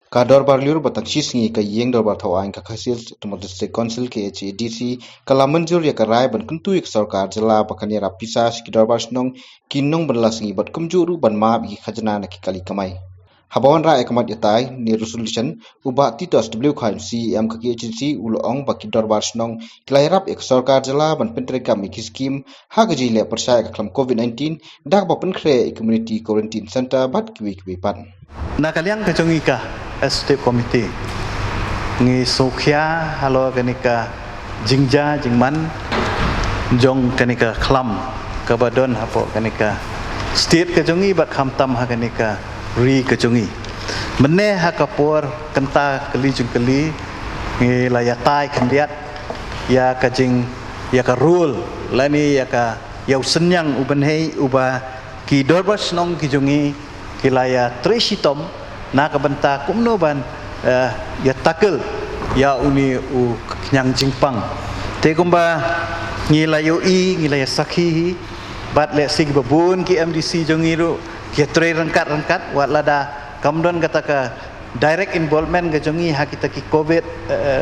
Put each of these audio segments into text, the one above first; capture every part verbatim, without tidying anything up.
Ka dorbar lyiur ba tang shi sngi ka ïing dorbar thaw aiñ ka Khasi Hills Autonomous District Council, K H A D C, ka la mynjur ïa ka rai ban kyntu ïa ka sorkar jylla ba kan ïarap pisa sha ki dorbar shnong ki nongbylla sngi bad kumjuh ruh ban map ïa ki khajna na ki kali kamai. Haba wanrah ïa ka mat ïatai ne resolution, u Bah Titos W Khaim, C E M ka K H A D C, u la ong ba ki dorbar shnong ki la ïarap ïa ka sorkar jylla ban pyntreikam ïa ki skim ha ka jingïaleh pyrshah ïa ka khlam covid nineteen da kaba pynkhreh ïa community quarantine center bad kiwei kiwei pat. Na ka liang ka jong ngi ka Executive Committee, ngi sngewkhia halor kane ka jingjia jingman jong kane ka khlam kaba don hapoh kane ka state ka jong ngi bad khamtam ha kane ka ri ka jong ngi. Mynne ha ka por kynta kali jong kali ngi la ïatai khyndiat ïa ka jing, ïa ka rule lane ïa ka, ïa u synñiang u bynhei uba ki dorbar shnong ki jong ngi ki la ïatrei shitom na ka bynta kumno ban, eh, ïa tackle ïa une u khñiang jingpang. Te kumba ngi la ïohi, ngi la ïa sakhi hi, bad lehse kiba bun ki M D C jong ngi ruh ki ïatrei ryngkat ryngkat, wat lada kam don kata ka direct involvement ka jong ngi ha kita ki covid, eh,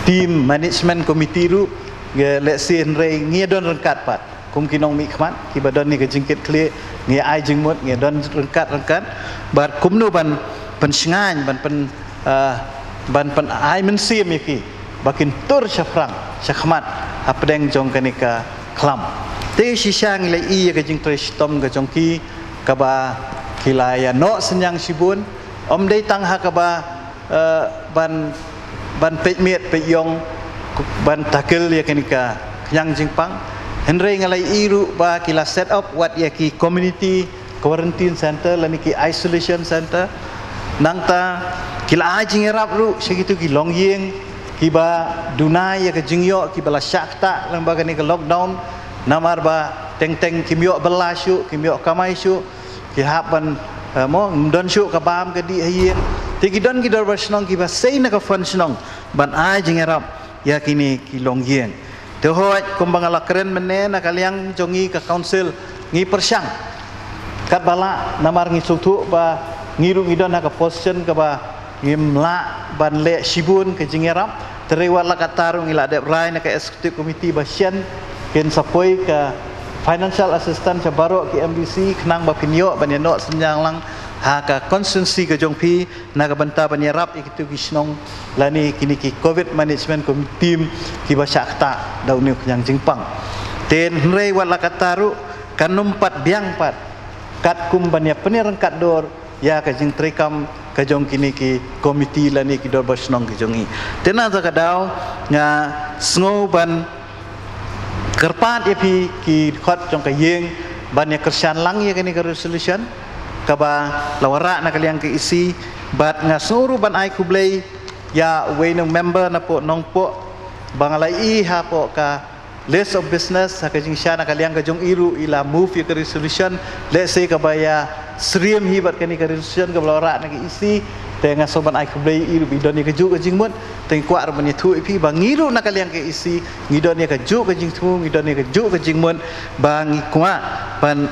team management committee ruh, lehse hynrei ngi ïa don ryngkat pat kum ki nongmihkhmat kiba don ïa ka jingkitkhlieh, ngi ai jingmut, ngi don ryngkat ryngkat bad kumno ban pynshngaiñ, ban pyn, ah, ban pyn-ai mynsiem ïa ki ba kin tur shaphrang shakhmat hapdeng jong kane ka khlam. Te shisha ngi la ïohi ïa ka jingtrei shitom ka jong ki kaba ki la ïa noh synñiang shibun, ym dei tang ha kaba, eh, ban, ban peit miet peit ïong ban tackle ïa kane ka khñiang jingpang. Hynrei nga la ïohi ruh ba ki la set up wat ïa ki community quarantine center lane ki isolation center. Nangta ki la ai jingïarap ruh sha kitu ki longïing kiba duna ïa ka jingïoh, kiba la shah ktah lyngba kane ka lockdown, namar ba teng teng kim ïoh bylla shuh, kim ïoh kamai shuh, ki hap ban, eh, mo, ym don shuh ka bam ka dih ha ïing. Te ki don ki dorbar shnong kiba sei na ka fund shnong ban ai jingïarap ïa kine ki longïing. Te hooid, kumba nga la kren mynne, na ka liang jong ngi ka council ngi pyrshang katba lah, namar ngi sngewthuh ba ngi ruh ngi don ha ka position kaba ngim lah ban leh shibun ka jingïarap. Te hynrei wat la katta ruh ngi la dep rai na ka executive committee ba shen kin sa poi ka financial assistance sha baroh ki M D C khnang ba phin ïoh ban ïa noh synñiang lang ha ka constituency ka jong phi na ka bynta ban ïarap ïa kitu ki shnong lane kine ki covid management committee team kiba shah ktah da une u khñiang jingpang. Te hynrei wat la katta ruh kan ym pat biang pat katkum ban ïa pynïaryngkat dur ïa ka jingtreikam ka jong kine ki committee lane ki dorbar shnong ki jong ngi. Te na kata ka daw nga sngew ban kyrpad ïa phi ki dkhot jong ka ïing ban ïa kyrshan lang ïa kane ka resolution kaba la wanrah na ka liang ka E C, bad nga sngew ruh ban ai khublei ïa uwei u nong member napoh Nongpoh ba nga la ïohi hapoh ka list of business ha ka jingshah na ka liang ka jong i ruh i la move ïa ka resolution, lehse kaba ïa syriem hi bad kane ka resolution kaba la wanrah na ka E C. Te nga sngew ban ai khublei ïa i ruh ba i don ïa kajuh ka jingmut. Te ngi kwah ruh ban ïathuh ïa phi ba ngi ruh na ka liang ka E C ngi don ïa kajuh ka jingthmu, ngi don ïa kajuh ka jingmut ba ngi kwah ban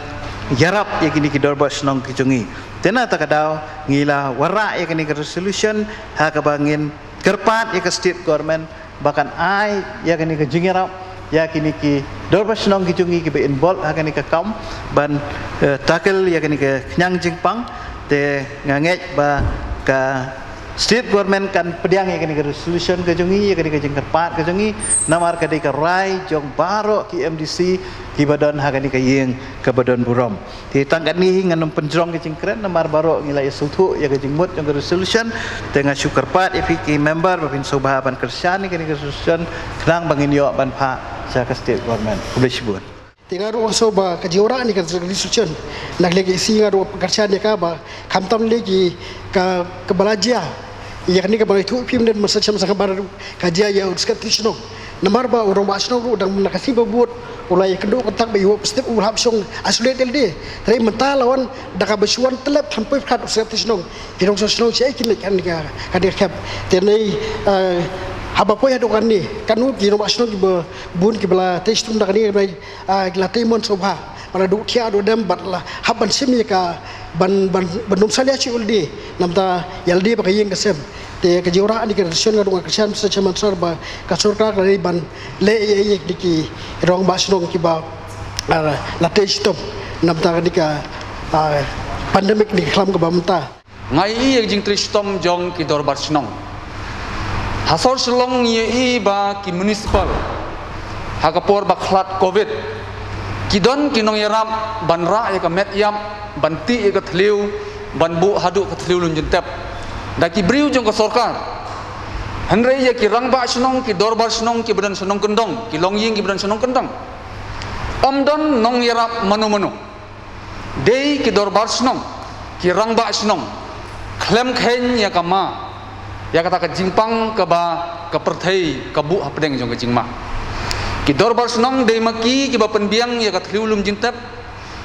ïarap ïa kine ki dorbar shnong ki jong ngi. Te na kata ka daw ngi la wanrah ïa kane ka resolution ha kaba ngin kyrpad ïa ka state government ba kan ai ïa kane ka jingïarap ïa kine ki dorbar shnong ki jong ngi kiba involve ha kane ka kam ban, eh, tackle ïa kane ka khñiang jingpang. Te nga ngeit ba ka state government kan pdiang ïa kane ka resolution ka jong ngi, ïa kane ka jingkyrpad ka jong ngi, namar ka dei ka rai jong baroh ki M D C kiba don ha kane ka ïing kaba don burom. Te tang katne hi ngan ym pynjrong ka jingkren namar baroh ngi la ïa sngewthuh ïa ka jingmut jong ka resolution. Te nga shu kyrpad ïa phi ki member ba phin sngewbha ban kyrshan ïa kane ka resolution khnang ba ngin ïoh ban phah sha ka state government. Khublei shibun. Te nga ruh nga sngew ba ka jingwanrah ne ka resolution na ka liang ka E C nga ruh kyrshan ïa ka ba khamtam lei ki ka, kaba la jia ïa kane kaba la ïathuh ïa phi mynne, mynta sha ka bar ka jia ïa u Secretary Shnong. Namar ba u Rangbah Shnong ruh dang na ka sngi ba bud u la ïakynduh kyntak ba u hap step, u hap shong isolate lade. Te mynta la wan da kaba shu wan tlep, than poi pyrkhat u Secretary Shnong, ki nongshong shnong shaei kin leit kane ka, kane ka khep. Te ngi, eh, Haba poi haduh katne, katno ki nongbah shnong kiba bun kiba la tei shitom da kane, kiba, ah, la tei mon sngewbha, ba la duh thiah duh dem bad la hap ban shim ïa ka, ban, ban, ban ym salia shuh lade, namar ïa lade ba ka ïing ka sem. Te ka jingïarap ne ka resolution ka dang kyrshan, Mister Chairman Sir, ba ka sorkar ka dei ban leh ïa, ïa, ïa ki rangbah shnong kiba, ah, la tei shitom namar kane ka, ah, pandemic ne ka khlam kaba mynta. Nga ïohi ïa ka jingtrei shitom jong ki dorbar shnong. Ha sor Shillong ngi ïohi ba ki municipal, ha ka por ba khlad covid, ki don ki nongïarap ban rah ïa ka met ïap, ban tih ïa ka thliew, ban buh haduh ka thliew lum jingtep da ki briew jong ka sorkar. Hynrei ïa ki rangbah shnong, ki dorbar shnong kiba don sha nongkyndong, ki longïing kiba don sha nongkyndong, ym don nongïarap mano mano. Dei ki dorbar shnong, ki rangbah shnong, khlem kheiñ ïa ka ma, ïa kata ka jingpang kaba ka pyrthei ka buh hapdeng jong ka jingma. Ki dorbar shnong dei ma ki kiba pynbiang ïa ka thliew lum jingtep,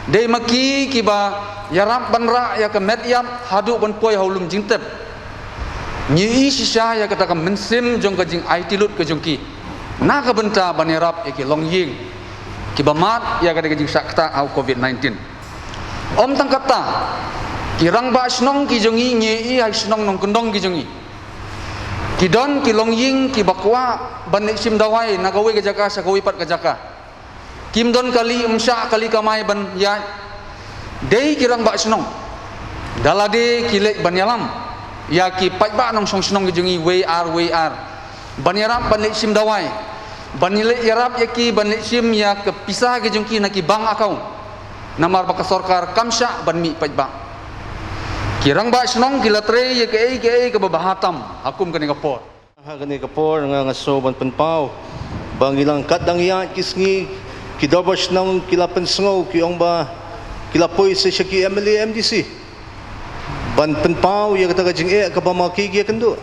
dei ma ki kiba ïarap ban rah ïa ka met ïap haduh ban poi ha u lum jingtep. Ngi ïohi shisha ïa kata ka mynsiem jong ka jingaiti lut ka jong ki na ka bynta ban ïarap ïa ki longïing kiba mad ïa kata ka jingshah ktah ha u covid nineteen. Ym tang katta, ki rangbah shnong ki jong ngi, ngi ïohi ha ki shnong nongkyndong ki jong ngi, ki don ki longïing kiba kwah ban leit shim dawai na kawei ka jaka sha kawei pat ka jaka. Kim don kali ym shah kali kamai ban ïaid. Dei ki rangbah shnong, da lade ki leit ban ïalam ïa ki paidbah nongshong shnong ki jong ngi wei ar wei ar, ban ïarap ban leit shim dawai, ban leit ïarap ïa ki ban leit shim ïa ka pisa ki jong ki na ki bank account, namar ba ka sorkar kam shah ban mih paidbah. Ki rangbah shnong ki la trei ïa kaei kaei kaba bha tam ha kum kane ka por. Ha kane ka por nga, nga sngew ban pynpaw ba ngi la kat dang ïaid ki sngi, ki dorbar shnong ki la pynsngew, ki ong ba ki la poi sha ki M L A, M D C ban pynpaw ïa kata ka jingeh kaba ma ki ki ïakynduh.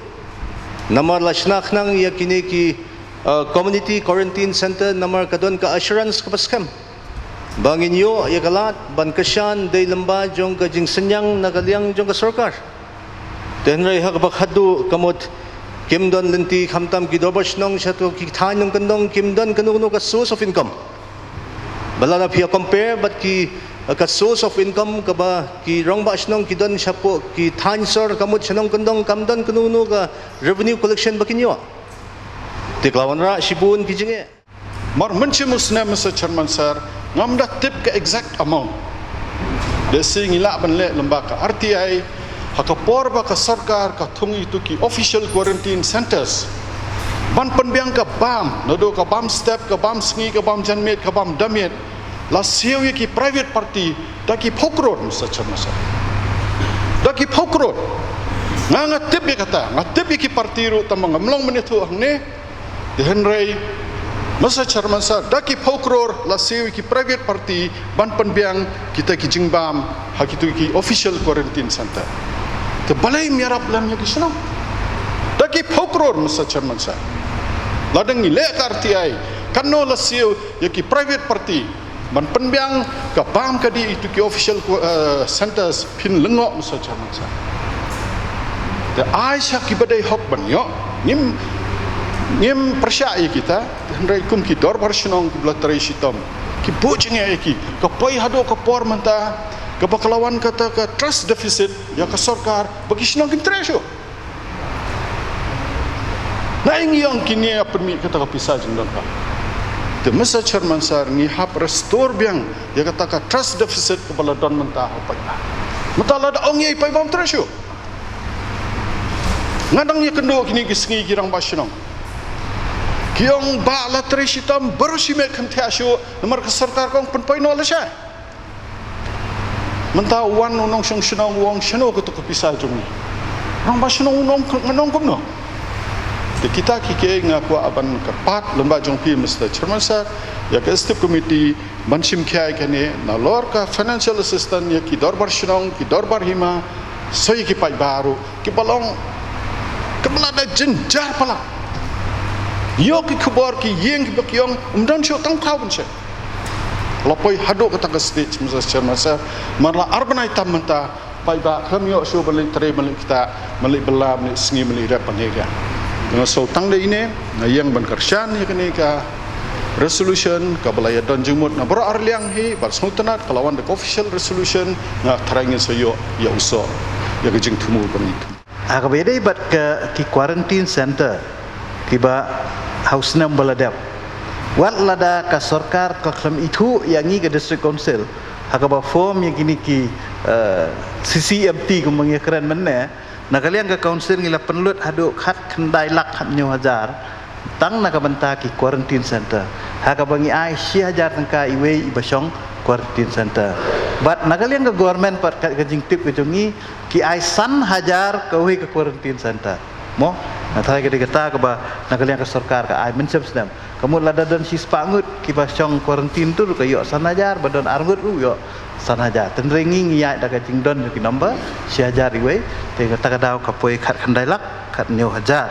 Namar la shna khnang ïa kine ki, uh, community quarantine center, namar ka don ka assurance kaba skhem ba ngin ïoh ïa ka lad ban kyrshan dei lyngba jong ka jingsynñiang na ka liang jong ka sorkar. Te hynrei ha kaba khadduh ka mut kim don lynti, khamtam ki dorbar shnong sha ki thaiñ nongkyndong, kim don kano kano ka source of income. Ba lada phi ïa compare bad ki, ka source of income kaba ki rangbah shnong ki don shapoh ki thaiñ sor, ka mut sha nongkyndong kam don kano kano ka revenue collection ba kin ïoh. Te ka la wanrah shibun ki jingeh. Mar mynshim u snem, Mister Chairman Sir, ngam da tip ka exact amount. Te shi ngi lah ban leh lyngba ka R T I, ha ka por ba ka sorkar ka thung ïa kito ki official quarantine centers ban pynbiang ka bam, naduh ka bam step, ka bam sngi, ka bam janmiet, ka bam damiet, la siew ïa ki private party da ki phew klur, Mister Chairman Sir. Da ki phew klur. Nga, nga tip ïa kata, nga tip ïa ki party ruh, tang ba ngam long mynïathuh hangne. Te hynrei, Mister Chairman Sir, da ki phew klur la siew ïa ki private party ban pynbiang kita ki jingbam ha kito ki official quarantine center. Te balei ym ïarap lem ïa ki shnong? Da ki phew klur, Mister Chairman Sir. Lada ngi leh ka R T I, katno la siew ïa ki private party ban pynbiang ka bam ka dih ïa kito ki official, eh, centers, phin lyngngoh, Mister Chairman Sir. Te ai sha kiba dei hok ban ïoh, ngim, ngim pyrshah ïa kita, hynrei kum ki dorbar shnong kiba la trei shitom, ki buh jingeh ïa ki, ka poi haduh ka por mynta kaba ka la wan kata ka trust deficit ïa ka sorkar, ba ki shnong kim trei shuh. Ngi ong kine ïa pynmih kata ka pisa jingdonkam. Te Mister Chairman Sir, ngi hap restore biang ïa kata ka trust deficit kaba la don mynta ha u paidbah. Mynta lada ong ïa i paidbah ym trei shuh. Nga dang ïakynduh kine ki sngi ki rangbah shnong, ki ong ba la trei shitom baroh shi miet, kham thiah shuh namar ka sorkar ka ong pynpoi noh lashai. Mynta u wan u nongshong shnong u ong shano kato ka pisa jong ngi. Rangbah shnong un ong, ngan ong kumno? Te kita ki kiei nga kwah ban kyrpad lyngba jong phi, Mister Chairman Sir, ïa ka executive committee ban shim khia ïa kane, nalor ka financial assistance ïa ki dorbar shnong, ki dorbar hima, sa ïa ki paidbah ruh kiba long, kiba la da jynjar palat. Ïoh ki khubor ki ïeng kiba ki ong ym don shuh tang khaw ban shet. La poi haduh kata ka stage, Mister Chairman Sir, mar la ar bnai tam mynta, paidbah khlem ïoh shuh ban leit trei, ban leit ktah, ban leit bylla, ban leit sngi, ban leit rep, ban leit riang. Nga sngewthuh da ine, nga ïeng ban kyrshan ïa kane ka resolution, kaba la ïa don jingmut na baroh arliang hi, bad sngewtynnat, ka la wan da ka official resolution, nga tharai ngin sa ïoh, ïa u soh, ïa ka jingthmu ba ngi thmu. Ha kaba ïadei bad ka ki quarantine center, kiba ha u snem ba la dep. Wat lada ka sorkar ka khlem ithuh ïa ngi ka District Council, ha kaba form ïa kine ki, eh, C C M T kumba ngi kren mynne, na ka liang ka council ngi la pynlut haduh khatkhyndai lak khatñiew hajar, tang na ka bynta ki quarantine center. Ha kaba ngi ai shi hajar tyngka iwei iba shong quarantine center. Bad na ka liang ka government pat ka, ka jingtip ka jong ngi, ki ai san hajar kawei ka quarantine center. Mo, nga tharai ka dei kata kaba na ka liang ka sorkar ka ai mynshem snem. Ka mut lada don shispah ngut kiba shong quarantine tu ruh ka ïoh san hajar, ba don ar ngut ruh ïoh san hajar. Tynrai ngi ngi ïaid da ka jingdon jong ki number, shi hajar iwei, te kata ka daw ka poi khatkhyndai lak khatñiew hajar.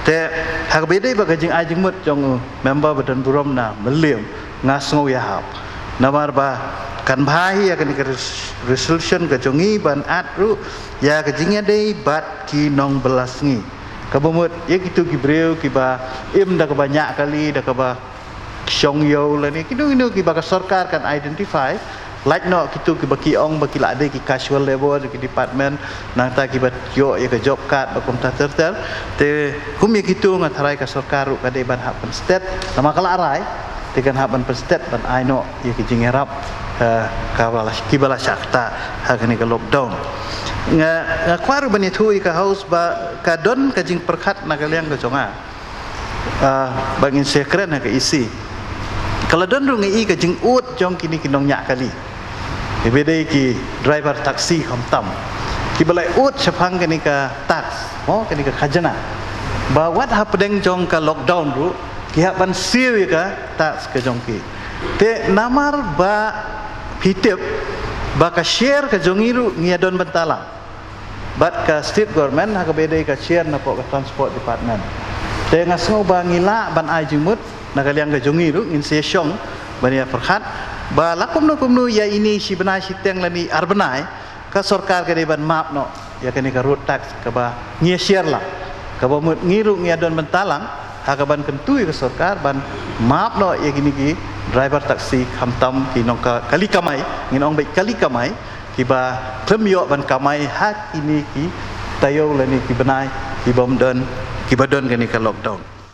Te ha kaba ïadei bad ka jingai jingmut jong u member ba don burom na Mylliem, nga sngew ïahap. Namar ba kan bha hi ïa kane ka res-, resolution ka jong ngi ban add ruh ïa ka jingïadei bad ki nongbylla sngi. Kaba mut ïa kito ki briew kiba im da kaba ñiah kali, da kaba shong ïew lane kino kino kiba ka sorkar kan identify, lait noh kito kiba ki ong ba ki la dei ki casual labour ki department, nangta kiba ïoh ïa ka job card ba kumta ter ter. Te kum ïa kito nga tharai ka sorkar ruh ka dei ban hap pynstet, namar ka la rai, te kan hap ban pynstet ban ai noh ïa ki jingïarap, eh, kaba la, kiba la shah ktah ha kane ka lockdown. Nga, nga kwah ruh ban ïathuh ïa ka House ba ka don ka jingpyrkhat na ka liang ka jong nga. Ah, ba ngin sa kren ha ka E C. Ka la don ruh ngi i ka jingud jong kine ki nongñiah kali, kiba dei ki driver taxi khamtam, kiba la ud shaphang kane ka tax, mo, kane ka khajna. Ba wat hapdeng jong ka lockdown ruh ki hap ban siew ïa ka tax ka jong ki. Te namar ba phi tip ba ka share ka jong ngi ruh ngi ïa don bynta lang bad ka state government ha kaba ïadei ka share na pok ka transport department. Te nga sngew ba ngi lah ban ai jingmut na ka liang ka jong ngi ruh, ngin sa ïa shong ban ïa pyrkhat ba la kumno kumno ïa ine shi bnai shi teng lane ar bnai, ka sorkar ka dei ban map noh ïa kane ka road tax kaba ngi ïa share lang. Kaba mut ngi ruh ngi ïa don bynta lang ha kaban kyntu ïa ka sorkar ban map noh ïa kine ki driver taxi khamtam ki nongkali kamai, ngin ong beit kali kamai, kiba khlem ïoh ban kamai ha kine ki taïew lane ki bnai kibym don, kiba don kane ka lockdown.